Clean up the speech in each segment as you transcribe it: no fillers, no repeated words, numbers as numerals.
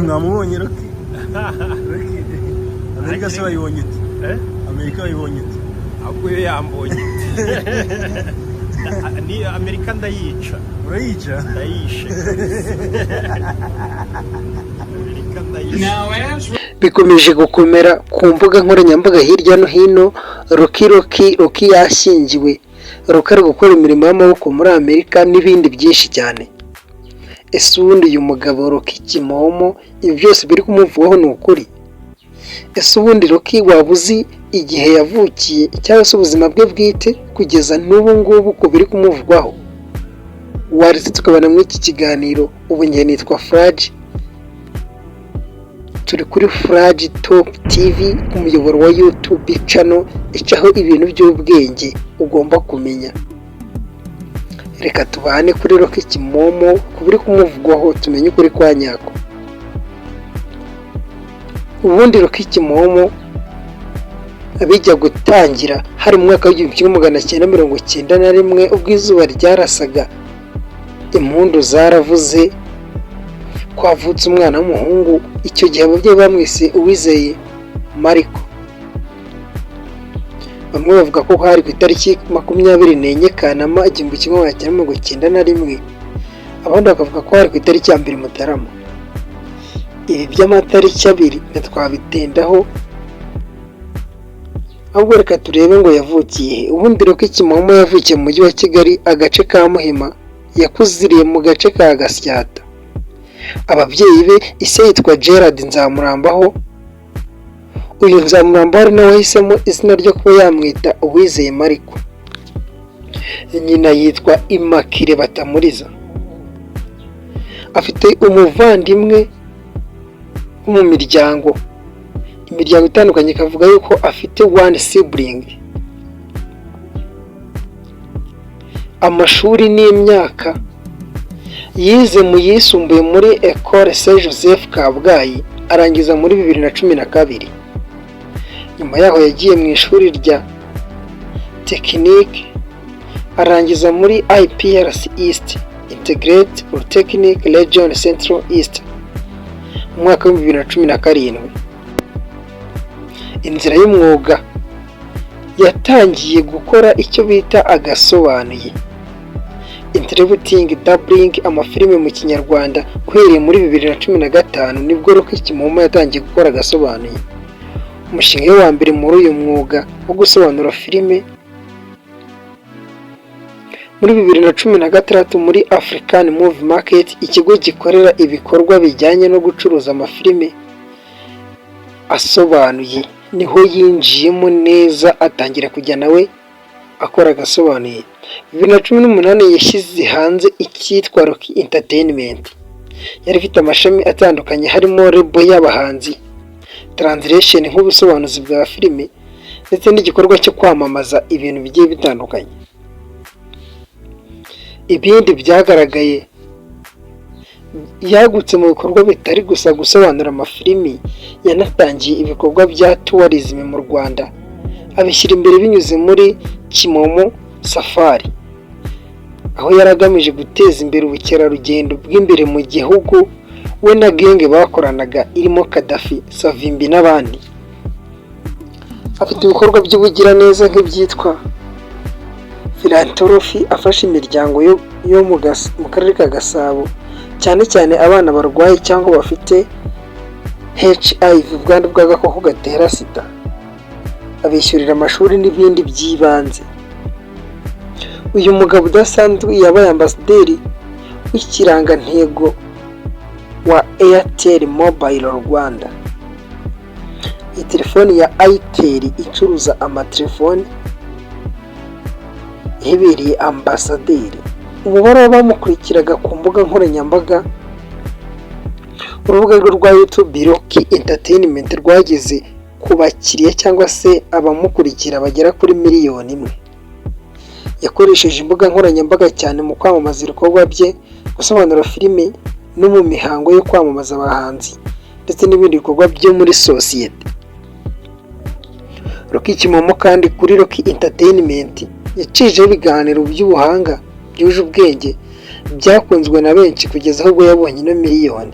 Mwamubonye Rocky? Rocky, Amerika se wayibonye ute? Eh? Amerika wayibonye ute? Ahubwo yo yambonye. Ni Amerika ndayica. Urayica? Ndayishe Amerika, ndayishe. Bikomeje gukomera ku mbuga nkoranyambaga hirya no hino. Rocky, Rocky, Rocky yashyingiwe, Rocky ari gukora imirimo y'amaboko muri Amerika n'ibindi byinshi cyane. Ese ubundi uyu mugabo Rocky Kimomo, ibi byose biri kumuvugwaho ni ukuri? Ese ubundi Rocky waba uzi igihe yavukiye cyangwa se ubuzima bwe bwite kugeza n'ubu ngubu ku biri kumuvugwaho? Waretse tukabona muri iki kiganiro. Ubu njye nitwa Furaji, turi kuri Furaji Top TV, umuyoboro wa YouTube channel icaho ibintu by'ubwenge ugomba kumenya. Reka tubane kuri Rocky Kimomo, ku biri kumuvugwaho, tumenye ukuri kwa nyako. Ubundi Rocky Kimomo bijya gutangira hari mu mwaka w'1991, ubwo izuba ryarasaga, impundu zaravuze ko havutse umwana w'umuhungu. Icyo gihe ababyeyi bamwise Uwizeye Mariko. Bamwe bavuga ko hari ku itariki 24 Kanama 1991, abandi bakavuga ko hari ku itariki ya 1 Mutarama. Ibi by'amatariki abiri ntitwabitindaho, ahubwo reka turebe ngo yavukiye he. Ubundi Rocky Kimomo yavukiye mu mujyi wa Kigali, agace ka Muhima, yakuziriye mu gace ka Gasyata. Ababyeyi be, ise yitwa Gerard Nzamurambaho. Uyu Nzamurambaho ari nawe wahisemo izina ryo kuba yamwita Uwizeye Mariko. Nyina yitwa Immaculée Batamuriza. Afite umuvandimwe wo mu miryango, imiryango itandukanye ikavuga yuko afite one sibling. Amashuri n'imyaka: yize mu yisumbuye muri Ecole Saint Joseph Kabgayi, arangiza muri 2012. Nyuma yaho yagiye mu ishuri rya tekinike, arangiza muri IPRC East, Integrated Polytechnic Region Central East, mu mwaka w'2017. Inzira y'umwuga: yatangiye gukora icyo bita agasobanuye, interpreting, dubbing amafilime mu Kinyarwanda. Uhereye muri 2015 nibwo Rocky Kimomo yatangiye gukora agasobanuye. Umushinga we wa mbere muri uyu mwuga wo gusobanura filime, muri 2016 muri African Movie Market, ikigo gikorera ibikorwa bijyanye no gucuruza amafilime asobanuye, niho yinjiyemo neza, atangira kujya nawe akora agasobanuye. 2018 yashyize hanze icyitwa Rocky Entertainment, yari ifite amashami atandukanye harimo label y'abahanzi, translation nk'ubusobanuzi bwa filime, ndetse n'igikorwa cyo kwamamaza ibintu bigiye bitandukanye. Ibindi byagaragaye, yagutse mu bikorwa bitari gusa gusobanura amafilimi, yanatangiye ibikorwa bya tourism mu Rwanda, abishyira imbere binyuze muri Kimomo Safari, aho yari agamije guteza imbere ubukerarugendo bw'imbere mu gihugu, we na gang bakoranaga irimo Kadafi Savimbi n'abandi. Afite ibikorwa by'ubugiraneza nk'ibyitwa philanthropy, afasha imiryango yo mu karere ka Gasabo, cyane cyane abana barwaye cyangwa bafite HIV, ubwandu bw'agakoko gatera sida, abishyurira amashuri n'ibindi by'ibanze. Uyu mugabo udasanzwe yabaye ambasaderi w'ikirangantego wa Airtel Mobile Rwanda. Iyi telefoni ya Airtel icuruza amatelefoni ihebereye ambasaderi. Umubare w'abamukurikiraga ku mbuga nkoranyambaga, urubuga rwe rwa YouTube Rocky Entertainment rwageze ku bakiriya cyangwa se abamukurikira bagera kuri 1 miliyoni. Yakoresheje imbuga nkoranyambaga cyane mu kwamamaza ibikorwa bye, gusobanura filime no mu mihango yo kwamamaza abahanzi ndetse n'ibindi bikorwa byo muri sosiyete. Rocky Kimomo kandi kuri Rocky Entertainment yacijeho ibiganiro by'ubuhanga byuje ubwenge byakunzwe na benshi kugeza aho ubwo yabonye ino miliyoni.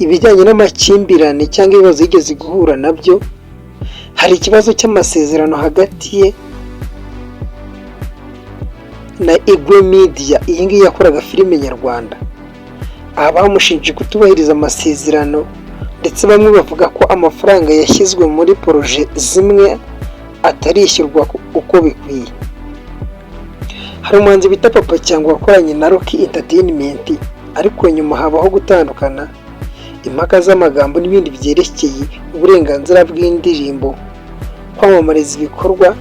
Ibijyanye n'amakimbirane cyangwa ibibazo yigeze guhura nabyo, hari ikibazo cy'amasezerano hagati ye na Igwe Media, iyi ngiyi yakoraga filime nyarwanda. Aha bamushinje kutubahiriza amasezerano, ndetse bamwe bavuga ko amafaranga yashyizwe muri projet zimwe atarishyurwa uko bikwiye. Hari umuhanzi bita Papa Cyangwe wakoranye na Rocky Entertainment, ariko nyuma habaho gutandukana, impaka z'amagambo n'ibindi byerekeye uburenganzira bw'indirimbo, kwamamariza ibikorwa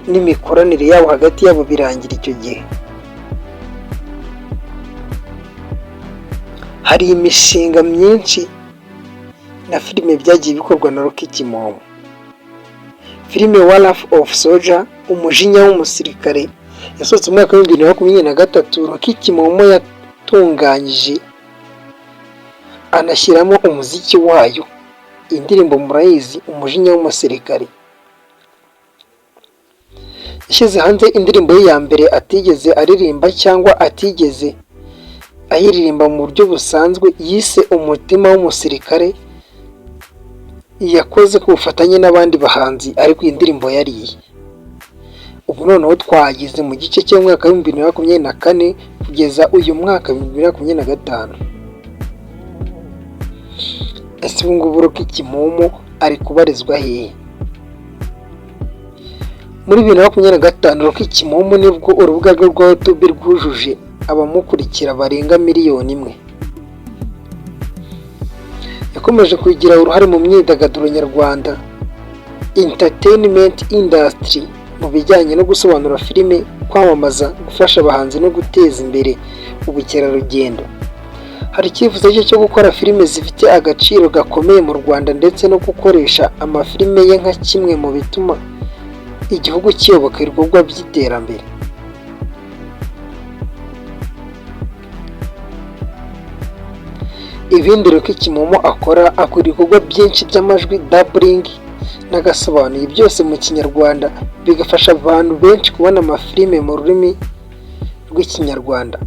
n'imikoranire yabo hagati yabo birangira icyo gihe. Hari imishinga myinshi na filime byagiye bikorwa na Rocky Kimomo. Filime Wrath of Soldier, umujinya w'umusirikare, yasohotse mu mwaka wa 2023. Rocky Kimomo yatunganyije anashyiramo umuziki wayo. Iyi ndirimbo murayizi, umujinya w'umusirikare. Yashyize hanze indirimbo ye ya mbere atigeze aririmba cyangwa atigeze ayiririmba mu buryo busanzwe, yise Umutima w'Umusirikare, yakoze ku bufatanye n'abandi bahanzi, ariko iyi ndirimbo yari iye. Ubu noneho twageze mu gice cy'umwaka wa 2024 kugeza uyu mwaka 2025. Ese ubu ngubu Rocky Kimomo ari kubarizwa hehe? Muri 2025 Rocky Kimomo nibwo urubuga rwe rwa YouTube rwujuje abamukurikira barenga miliyoni 1. Yakomeje kugira uruhare mu myidagaduro nyarwanda, entertainment industry, mu bijyanye no gusobanura filime, kwamamaza, gufasha abahanzi no guteza imbere ubukerarugendo. Hari icyifuzo cye cyo gukora filime zifite agaciro gakomeye mu Rwanda, ndetse no gukoresha amafilime ye nka kimwe mu bituma igihugu kiyoboka ibikorwa by'iterambere. Ibindi Rocky Kimomo akora ibikorwa byinshi by'amajwi, dubbing n'agasobanuye, byose mu Kinyarwanda, bigafasha abantu benshi kubona amafilime mu rurimi rw'Ikinyarwanda.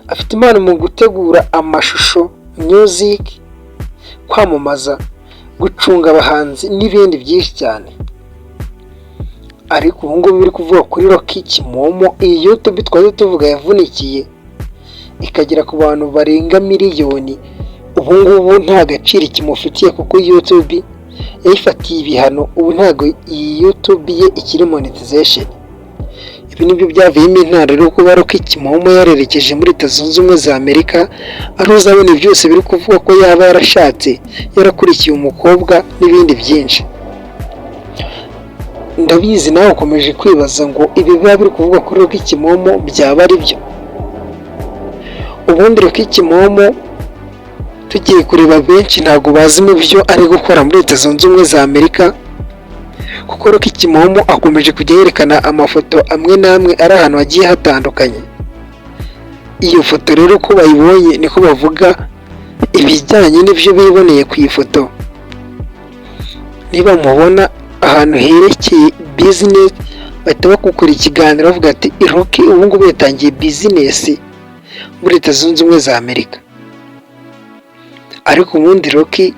Afite impano mu gutegura amashusho, music, kwamamaza, gucunga abahanzi n'ibindi byinshi cyane. Ariko ubu ngubu biri kuvuga kuri Rocky Kimomo, iyi YouTube twari tuvuga yavunikiye ikagera ku bantu barenga miliyoni, ubu ngubu nta gaciro kimufitiye kuko YouTube yayifatiye ibihano. Ubu ntabwo iyi YouTube ye ikiri monetization. Ibi nibyo byavuyemo intandaro yo kuba Rocky Kimomo yarerekeje muri Leta Zunze Ubumwe za Amerika, aho uzabona byose biri kuvuga ko yaba yarashatse, yarakurikiye umukobwa n'ibindi byinshi. Ndabizi nawe ukomeje kwibaza ngo ibi biba biri kuvugwa kuri Rocky Kimomo byaba ari byo? Ubundi Rocky Kimomo tugiye kureba, benshi ntabwo bazi mu byo ari gukora muri Leta Zunze Ubumwe za Amerika, kuko Rocky Kimomo akomeje kujya yerekana amafoto amwe n'amwe ari ahantu hagiye hatandukanye. Iyo foto rero uko bayibonye niko bavuga ibijyanye n'ibyo biboneye ku ifoto. Niba mubona ahantu herekeye business, bahita bakukora ikiganiro bavuga ati Rocky ubu ngubu yatangiye business muri Leta Zunze Ubumwe za Amerika. Ariko ubundi Rocky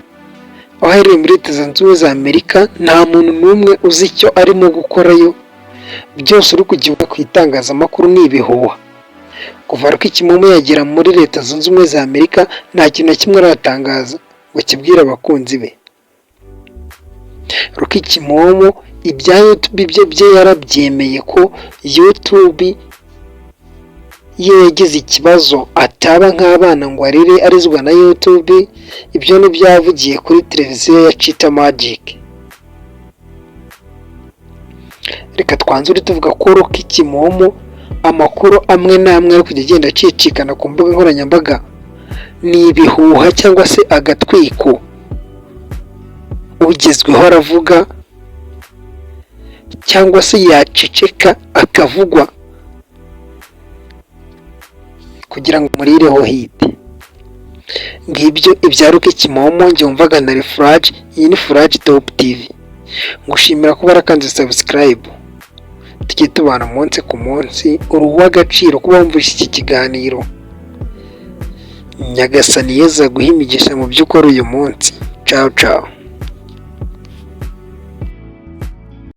aho aherereye muri Leta Zunze Ubumwe za Amerika nta muntu n'umwe uzi icyo arimo gukorayo, byose uri kujya ku itangazamakuru ni ibihuha. Kuva Rocky Kimomo yagera muri Leta Zunze Ubumwe za Amerika nta kintu na kimwe aratangaza ngo akibwire abakunzi be. Rocky Kimomo ibya YouTube bye bye yarabyemeye ko YouTube ye yagize ikibazo, ataba nk'abana ngo arere arizwa na YouTube, ibyo nibyo yavugiye kuri televiziyo ya Chita Magic. Reka twanzure tuvuga ko Rocky Kimomo amakuru amwe n'amwe ari kujya agenda acicikana ku mbuga nkoranyambaga ni ibihuha cyangwa se agatwiko. Ugezweho aravuga cyangwa se yaceceka akavugwa kugira ngo murireho hit. Ngibyo ibya Rocky Kimomo, njye wumvaga na Furaje, iyi ni Furaje Top TV. Ngushimira kuba warakanze subscribe, tujye tubana umunsi ku munsi, uri uw'agaciro kuba wumvise iki kiganiro. Nyagasani Yezu aguhe imigisha mu byo ukora uyu munsi. Ciao ciao.